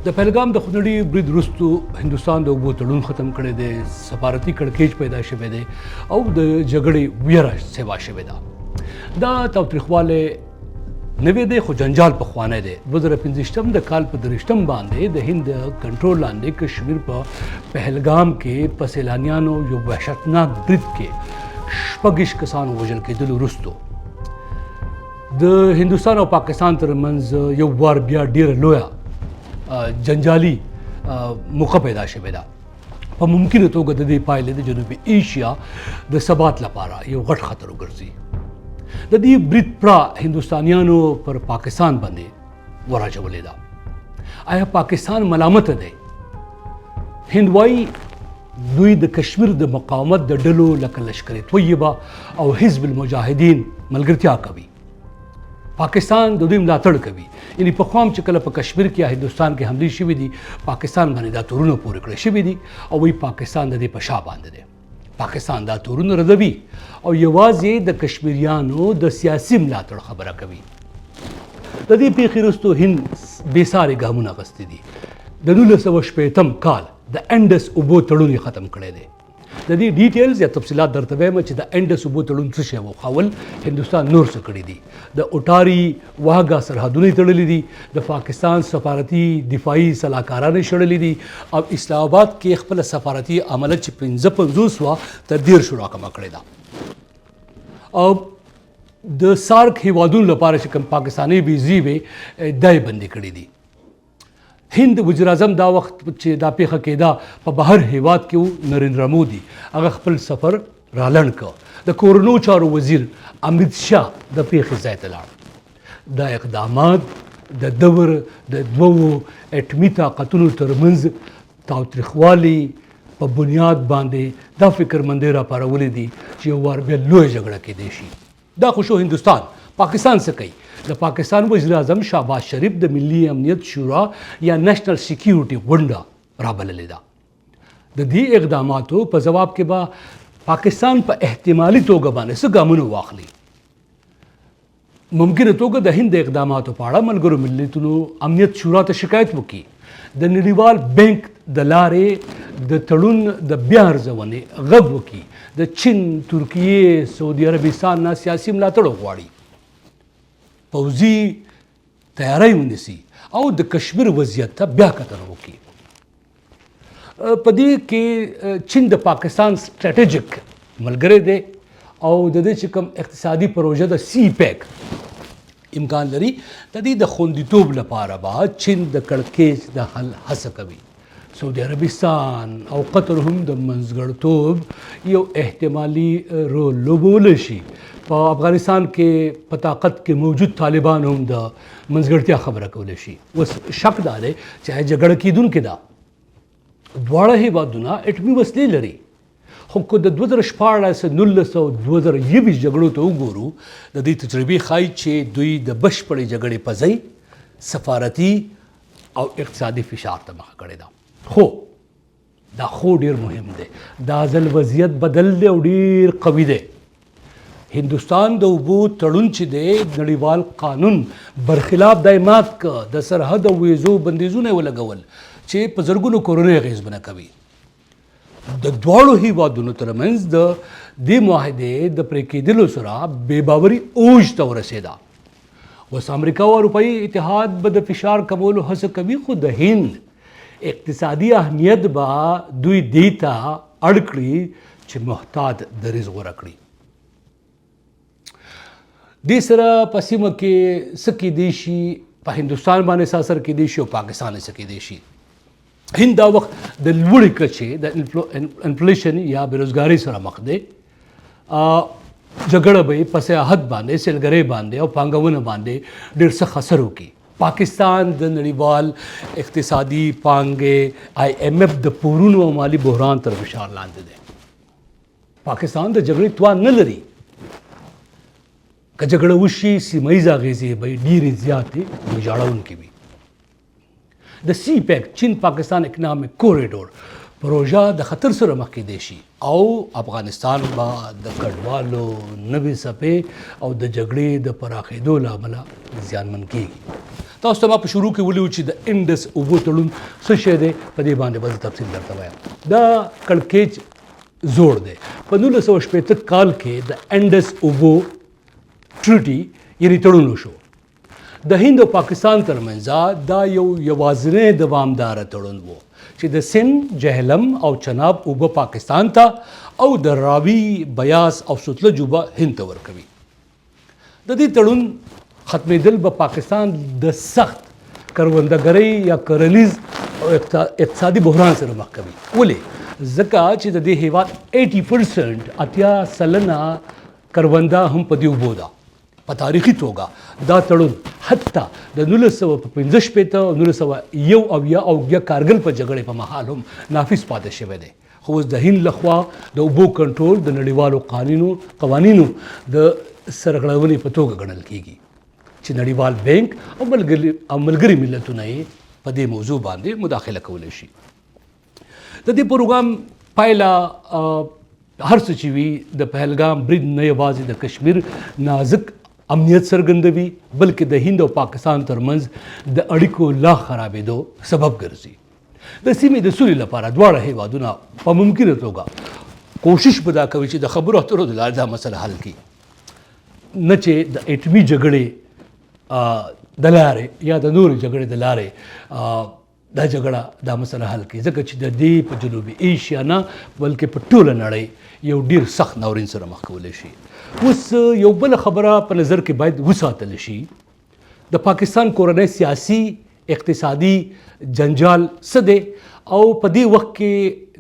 د پهلګام د خونړي برید وروسته هندوستان د اوبو تړون ختم کړی دی، سفارتي کړکېچ پیدا شوی دی او د جګړې ویره سیوا شوې ده. دا تاوتریخوالی نوی دی خو جنجال پخوانی دی. 2025 د کال په 23 باندې د هند د کنټرول لاندې کشمیر په پهلګام کې په سیلانیانو یو وحشتناک برید کې 26 کسانو وژل کېدلو وروسته د هندوستان او پاکستان ترمنځ یو وار بیا ډیره لویه جنجالي موقع پیدا شوې ده. په ممکنه توګه د دې پایلې د جنوبي ایشیا د ثبات لپاره یو غټ خطر وګرځي. د دې برید پړه هندوستانیانو پر پاکستان باندې وراچولې ده. آیا پاکستان ملامت دی؟ هند وایي دوی د کشمیر د مقاومت د ډلو لکه لشکر طیبه او حزب المجاهدین ملګرتیا کوي، پاکستان د دوی ملاتړ کوي. یعنی پخوا هم چې کله په کشمیر کې یا هندوستان کې حملې شوې دي، پاکستان باندې دا تورونه پورې کړی شوي دي او وایي پاکستان د دې په شا باندې دی. پاکستان دا تورونه ردوي او یوازې د کشمیریانو د سیاسي ملاتړ خبره کوي. د دې پېښې وروسته هند بې ساري ګامونه اخیستي دي. د 1960 کال د انډس اوبو تړون یې ختم کړی دی. د دې details یا تفصیلات درته وایم چې د انډس اوبو تړون څه شی و، خو اول هندوستان نور څه کړي دي. د اوټاري واګا سرحدونه یې تړلي دي، د پاکستان سفارتي دفاعي سلاکاران یې شړلي دي او اسلام آباد کې خپله سفارتي عمله چې 55 وه تر 30 راکمه کړې ده. او د سارک هیوادونو لپاره چې کوم پاکستاني ویزې وې دا یې بندې کړې دي. هند وزیر اعظم دا وخت چې دا پیښه کېده په بهر هیواد کې و، نریندرا مودي هغه خپل سفر رالنډ کړ. د کورنو چارو وزیر امیت شاه د پیښې ځای ته لاړ. دا اقدامات د دور د دوو اټمي طاقتونو ترمنځ تاوتریخوالي په بنیاد باندې دا فکرمندۍ راپارولې دي چې یو وار بیا لویه جګړه کېدای شي. دا خو شو هندوستان. پاکستان څه کوي؟ د پاکستان وزیر اعظم شهباز شریف د ملي امنیت شورا یا نېشنل سکیورټي غونډه رابللې ده. د دې اقداماتو په ځواب کې به پاکستان په احتمالي توګه باندې څه ګامونه واخلي؟ ممکنه توګه د هند د اقداماتو په اړه ملګرو ملتونو امنیت شورا ته شکایت وکړي، د نړیوال بانک د لارې د تړون د بیا ارزونې غږ وکړي، د چین، ترکیې، سعودي عربستان نه سیاسي ملاتړ وغواړي، پوځي تیاری ونیسي او د کشمیر وضعیت ته بیا کتنه وکړي. په دې کې چین د پاکستان ستراتیژیک ملګری دی او د دې چې کوم اقتصادي پروژه د سی پیک امکان لري، د دې د خوندیتوب لپاره به چین د کړکېچ د حل هڅه کوي. سعودي عربستان او قطر هم د منځګړتوب یو احتمالي رول لوبولی شي. په افغانستان کې په طاقت کې موجود طالبان هم د منځګړتیا خبره کولی شي. اوس شک دا دی چې جګړه کېدونکې ده. دواړه هیوادونه اټمي وسلې لري، خو که د 2016، 19 او 2021 جګړو ته وګورو، د دې تجربې ښایي چې دوی د بشپړې جګړې په ځای سفارتي او اقتصادي فشار ته مخه کړې ده. خو دا خو ډیر مهم دی، دا ځل وضعیت بدل دی او ډیر قوي دی. هندوستان د اوبو تړون چې دی نړیوال قانون برخلاف دی مات که، د سرحد او ویزو بندیزونه یې ولګول چې په زرګونو کورنۍ اغېزمنه کوي. د دواړو هیوادونو ترمنځ د دې معاهدې د پرې کېدلو سره بې باوري اوج ته ورسېده. اوس امریکا او اروپایي اتحاد به د فشار کمولو هڅه کوي، خو د هند اقتصادي اهمیت به دوی دې ته اړ کړي چې محتاط دریځ غوره کړي. دې سره په سیمه کې څه کېدی شي؟ په هندوستان باندې څه اثر کېدی شي او پاکستان څه کېدی شي؟ هند دا وخت د لوړې کچې د انفلیشن یا بېروزګارۍ سره مخ دی. جګړه به یې په سیاحت باندې، سیلګرۍ باندې او پانګونه باندې ډېر سخت اثر وکړي. پاکستان د نړیوال اقتصادي پانګې آی ایم اف د پورونو او مالي بحران تر فشار لاندې دی. پاکستان د جګړې توان نه لري. که جګړه وشي سیمه ییزه اغېزې به یې ډېرې زیاتې ویجاړونکې وي. د سی پیک چین پاکستان اکنامک کوریډور پروژه د خطر سره مخ کېدای شي او افغانستان به د کډوالو نوې څپې او د جګړې د پراخېدو له امله زیانمن کېږي. تاسو ته ما په شروع کې ویلي چې د انډس اوبو تړون څه شی دی، په دې باندې به زه تفصیل درته وایم. دا کړکېچ زوړ دی. په 1960 کال کې د انډس اوبو ټریټي یعنی تړون وشو. د هند او پاکستان ترمنځ دا یو یوازینی دوامداره تړون وو چې د سند، جهلم او چناب اوبه پاکستان ته او د راوي، بیاس او ستلج اوبه هند ته ورکوي. د دې تړون ختمېدل به پاکستان د سخت کروندګرۍ یا کرنیز او اقتصادي بحران سره مخ کوي. ولې؟ ځکه چې د دې هیواد 80% 80% کرونده هم په دې اوبو ده. په تاریخي توګه دا تړون حتی د 1965 او 1971 او بیا کارګل په جګړې په مهال هم نافذ پاتې شوی دی. خو اوس د هند لخوا د اوبو کنټرول د نړیوالو قوانینو د سرغړونې په توګه ګڼل کیږي چې نړیوال بانک او ملګري ملتونه یې په دې موضوع باندې مداخله کولی شي. د دې پروګرام پایله هر څه چې وي، د پهلګام برید نه یوازې د کشمیر نازک امنیت څرګندوي، بلکې د هند او پاکستان ترمنځ د اړیکو لا خرابېدو سبب ګرځي. د سیمې د سولې لپاره دواړه هیوادونه په ممکنه توګه کوشش به دا کوي چې د خبرو اترو د لارې دا مسله حل کړي، نه چې د اټومي جګړې د لارې یا د نورې جګړې د لارې دا جګړه دا مسله حل کړي، ځکه چې د دې په جنوبي ایشیا نه بلکې په ټوله نړۍ یو ډیر سخت ناورین سره مخ کولی شي. اوس یو بله خبره په نظر کې باید وساتل شي، د پاکستان کورنۍ سیاسي اقتصادي جنجال څه دی او په دې وخت کې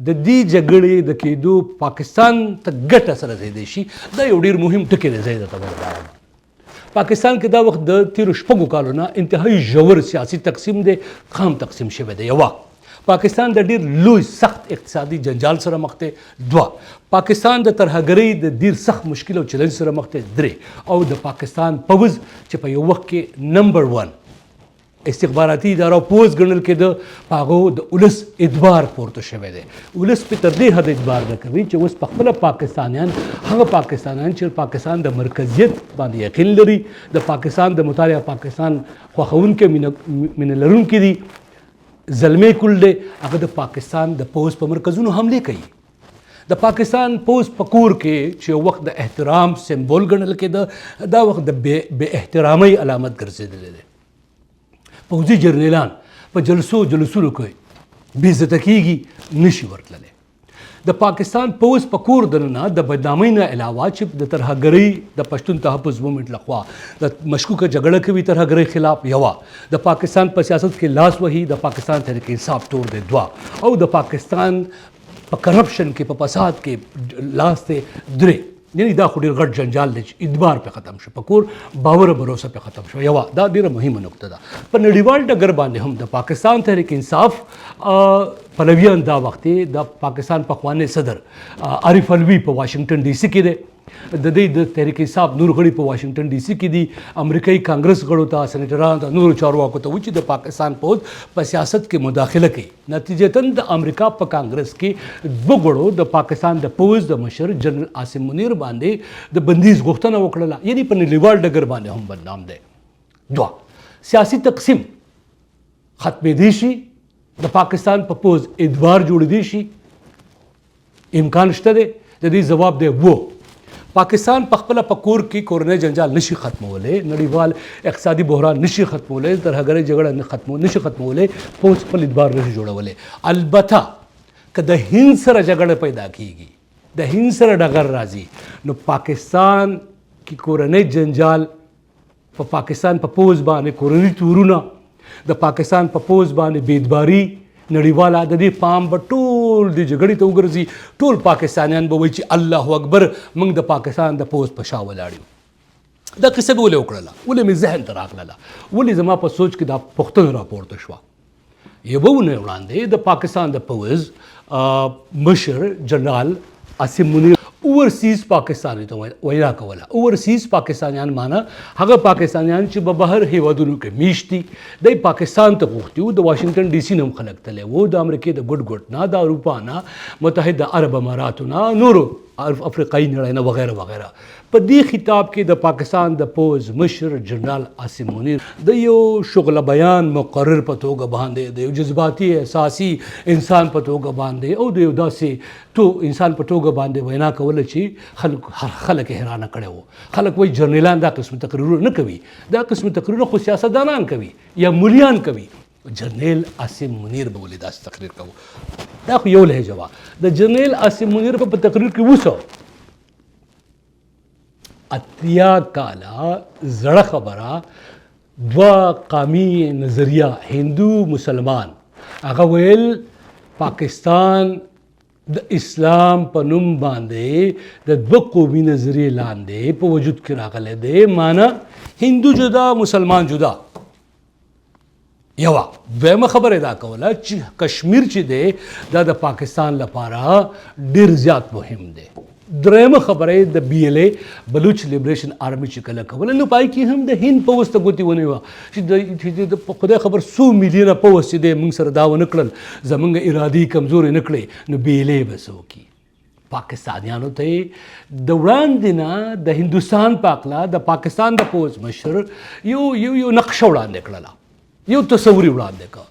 د دې جګړې د کېدو پاکستان ته ګټه سره رسېدی شي. دا یو ډیر مهم ټکی دی، زه یې درته وایم. پاکستان کې دا وخت د تیرو 6 کالو نه انتهایی ژور سیاسي تقسیم دی، قام تقسیم شوی دی. یوه، پاکستان د ډیر لوی سخت اقتصادي جنجال سره مخ دی. دوه، پاکستان د ترهګرۍ د ډیر سخت مشکل او چیلنج سره مخ دی. درې، او د پاکستان پوځ چې په یو وخت کې نمبر 1 استخباراتي اداره پوځ ګڼل کېده، په هغو د ولس اعتبار پورته شوی دی. ولس پې تر دې حده اعتبار نه کوي چې اوس په خپله پاکستانیان، هغه پاکستانیان چې پاکستان د مرکزیت باندې یقین لري، د پاکستان د مطالعه پاکستان خوښوونکي مینه لرونکي دي، زلمی کل دی، هغه د پاکستان د پوځ په مرکزونو حملې کوي. د پاکستان پوځ په کور کې چې یو وخت د احترام سمبول ګڼل کېده، دا وخت د بې احترامۍ علامت ګرځېدلی دی. پوځي جرنیلان په جلسو جلسونو کې بې عزته کېږي، نشي ورتللی. د پاکستان پوځ په کور دننه د بدنامۍ نه علاوه چې د ترهګرۍ د پښتون تحفظ موومنټ لخوا د مشکوکه جګړه کوي ترهګرۍ خلاف، یوه، د پاکستان په سیاست کې لاس وهي، د پاکستان تحریک انصاف تور دی، دوه، او د پاکستان په کرپشن کې په فساد کې لاس دی، درې. یعنی دا خو ډېر غټ جنجال دی چې اعتبار پې ختم شو، په کور باور باروسه پې ختم شو. یوه دا ډېره مهمه نقطه ده. په نړیوال ډګر باندې هم د پاکستان تحریک انصاف پلویان دا وخت د پاکستان پخوانی صدر عارف علوي په واشنګټن ډي سي کې دی، د دې د تحریک انصاف نور غړي په واشنګټن ډي سي کې دي، امریکایي کانګرس غړو ته، سېنېټرانو ته، نورو چارواکو ته وایي چې د پاکستان پوځ په سیاست کې مداخله کوي. نتیجتاً د امریکا په کانګرس کې دوه غړو د پاکستان د پوځ د مشر جنرال عاصم منیر باندې د بندیز غوښتنه وکړله، یعنی په نړیوال ډګر باندې هم بدنام دی. دوه، سیاسي تقسیم ختمېدی شي، د پاکستان په پوځ اعتبار جوړېدی شي، امکان شته دی؟ د دې ځواب دی وو. پاکستان په خپله په کور کې کورنی جنجال نشي ختمولی، نړیوال اقتصادي بحران نشي ختمولی، ترهګرۍ جګړه نشي ختمولی، پوځ خپل اعتبار نشي جوړولی. البته که د هند سره جګړه پیدا کیږي، د هند سره ډغر راځي، نو پاکستان کې کورنی جنجال، په پاکستان په پوځ باندې کورني تورونه، د پاکستان په پوځ باندې بې اعتباري نړیواله، د دې پام به ټول د جګړې ته وګرځي. ټول پاکستانیان به وایي چې الله اکبر، موږ د پاکستان د پوځ په شا ولاړ یو. دا قصه به ولې وکړله، ولې مې ذهن ته راغلله، ولې زما په سوچ کې دا پوښتنه راپورته شوه؟ یوه اونۍ وړاندې د پاکستان د پوځ مشر جنرال عاصم منیر اوورسیز پاکستاني ته وینا کوله. اوورسیز پاکستانیان معنی هغه پاکستانیان چې په بهر هیوادونو کې میشت دي، دی پاکستان ته غوښتي وو. د واشنګټن ډي سي نه هم خلک تللی وو، د امریکې د ګوټ ګوټ نه، د اروپا نه، متحده عرب اماراتو نه، نورو افریقایي نړۍ نه وغیره وغیره. په دې خطاب کې د پاکستان د پوځ مشر جنرال عاصم منیر د یو شغله بیان مقرر په توګه باندې، د یو جذباتي احساسي انسان په توګه باندې او د یو داسې تو انسان په توګه باندې وینا کوله چې خلک یې حیرانه کړی وو. خلک وایي جرنیلان دا قسم تقریرونه نه کوي، دا قسم تقریرونه خو سیاستدانان کوي یا ملیان کوي. جرنیل عاصم منیر به ولې داسې تقریر کوو؟ دا خو یو لهجه وه. د جرنیل عاصم منیر په تقریر کې وسو 80 کاله زړه خبره، دوه قامي نظریه هندو مسلمان، هغه ویل پاکستان د اسلام په نوم باندې د دوه قومي نظریې لاندې په وجود کې راغلی دی، معنی هندو جدا مسلمان جدا. یوه دویمه خبره دا کوله چې کشمیر چې دی دا د پاکستان لپاره ډیر زیات مهم دی. درېیمه خبره یې د بي ایل ای بلوچ لیبریشن آرمي چې کله کوله نو پای کې هم د هند پوځ ته ګوتې ونیوه چې د خدای خبر څو میلیونه پوځ چې دی موږ سره دا ونه کړل، زموږ ارادې کمزورې نه کړې، نو بي ایل ای به څه وکړي؟ پاکستانیانو ته د وړاندې نه د هندوستان په هکله د پاکستان د پوځ مشر یو یو یو نقشه وړاندې کړله، یو تصور یې وړاندې کړ.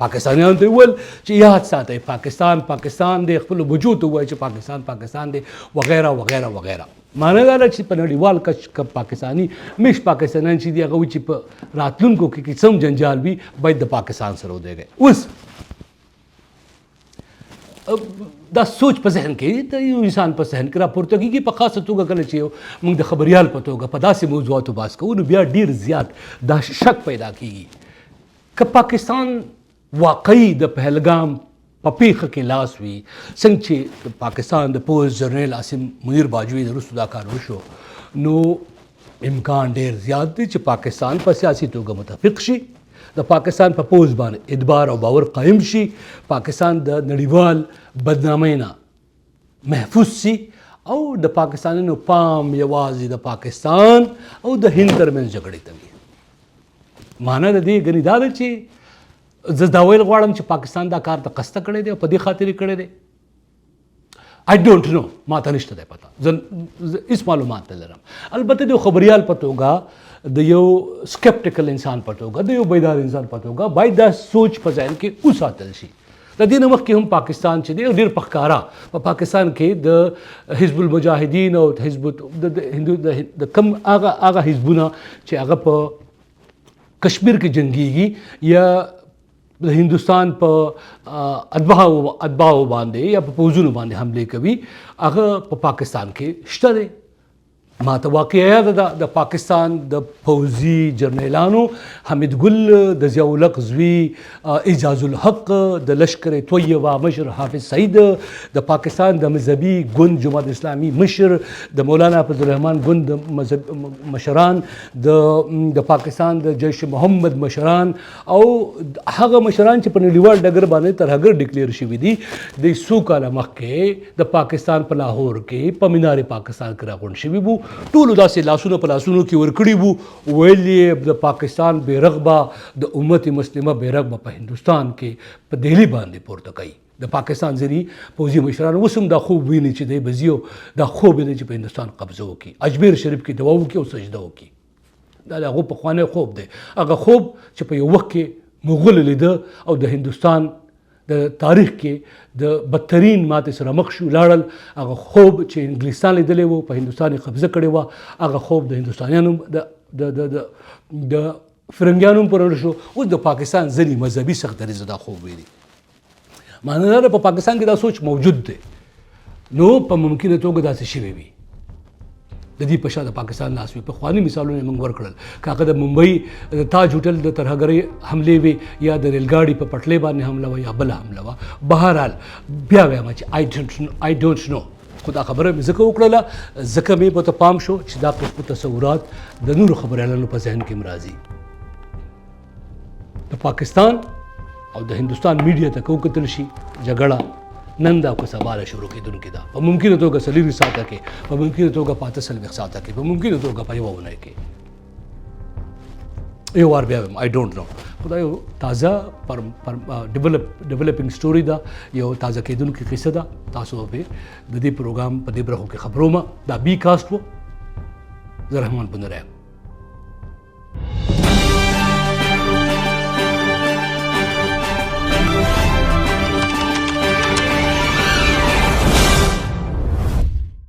پاکستانیانو ته وویل چې یاد ساتئ پاکستان پاکستان دی، خپلو بچو ته ووایئ چې پاکستان پاکستان دی وغیره وغیره وغیره. معنی دا ده چې په نړیوال کچ که پاکستاني میش پاکستانیان چې دي هغه وایي چې په راتلونکو کې که څه هم جنجال وي باید د پاکستان سره ودرېږئ. اوس دا سوچ په ذهن کې د یو انسان په ذهن کې راپورته کېږي، په خاصه توګه کله چې موږ د خبریال په توګه په داسې موضوعاتو بحث کوو نو بیا ډیر زیات دا شک پیدا کېږي که پاکستان واقعي د پهلګام په پیښه کې لاس وي، څنګه چې د پاکستان د پوځ جنرال عاصم منیر باجوې د وروسته دا کار وشو، نو امکان ډیر زیات دی چې پاکستان په سیاسي توګه متفق شي، د پاکستان په پوځ باندې اعتبار او باور قایم شي، پاکستان د نړیوال بدنامۍ نه محفوظ شي او د پاکستانیانو پام یوازې د پاکستان او د هند ترمنځ جګړې ته وي. معنی د دې ګنې دا ده چې زه دا ویل غواړم چې پاکستان دا کار ته قصده کړی دی او په دې خاطر یې کړی دی. I don't know، ما ته نشته دی پته، زه هیڅ معلومات نه لرم. البته د یو خبریال په توګه، د یو سکپټیکل انسان په توګه، د یو بیدار انسان په توګه باید دا سوچ په ذهن کې وساتل شي. د دې نه مخکې هم پاکستان چې دی ډېر په ښکاره په پاکستان کې د حزب المجاهدین او حزب د هندو د کم هغه حزبونه چې هغه په کشمیر کې جنګیږي یا د هندوستان په اتباعو باندې یا په پوځونو باندې حملې کوي، هغه په پاکستان کې شته دی. ما ته واقعا یاده ده د پاکستان د پوځي جرنیلانو حمید ګل، د ضیاءالحق زوی اعجاز الحق، د لشکر طیبه مشر حافظ سعید، د پاکستان د مذهبي ګوند جماعت اسلامي مشر، د مولانا فضل الرحمن ګوند مذهب مشران، د پاکستان د جیش محمد مشران او هغه مشران چې په نړیوال ډګر باندې ترهګر ډیکلیر شوي دي، د څو کاله مخکې د پاکستان په لاهور کې په مینار پاکستان کې راغونډ شوي وو. ټولو داسې لاسونه په لاسونو کې ورکړي وو، ویل یې د پاکستان بیرغ به د امت مسلمه بیرغ به په هندوستان کې په دهلي باندې پورته کوي. د پاکستان ځینې پوځي مشران اوس هم دا خوب ویني چې دی به ځي او دا خوب یې دی چې په هندوستان قبضه وکړي، اجمیر شریف کې دوا وکړي او سجده وکړي. دا د هغو پخوانی خوب دی، هغه خوب چې په یو وخت کې مغول لیده او د هندوستان د تاریخ کې د بدترین ماتې سره مخ شو لاړل. هغه خوب چې انګلیسان لیدلی وو، په هندوستان یې قبضه کړې وه، هغه خوب د هندوستانیانو د د د د د فرنګیانو هم پوره شو. اوس د پاکستان ځینې مذهبي سخت دریځه دا خوب ویني. معنی دا ده په پاکستان کې دا سوچ موجود دی، نو په ممکنه توګه داسې شوی وي. د دې په شا د پاکستان لاس وي. پخواني مثالونه یې موږ ورکړل، که هغه د ممبئی د تاج هوټل د ترهګرۍ حملې وي یا د ریلګاډي په پټلۍ باندې حمله وه یا بله حمله وه. بهرحال بیا وایم چې I don't know، خو دا خبره مې ځکه وکړله ځکه مې په ته پام شو چې دا قسم تصورات د نورو خبریالانو په ذهن کې هم راځي. د پاکستان او د هندوستان میډیا ته که وکتل شي، جګړه نن دا که سبا له شروع کېدونکې ده، په ممکنه توګه 24 ساعته کې، په ممکنه توګه په 48 ساعته کې، په ممکنه توګه په یوه اونۍ کې. یو وار بیا وایم، I don't know، خو دا یو تازه پر پر developing story ده، یو تازه کېدونکې قصه ده. تاسو به د دې پروګرام په دې برخو کې خبروم. دا بي کاست وو، زه رحمان بندر یم.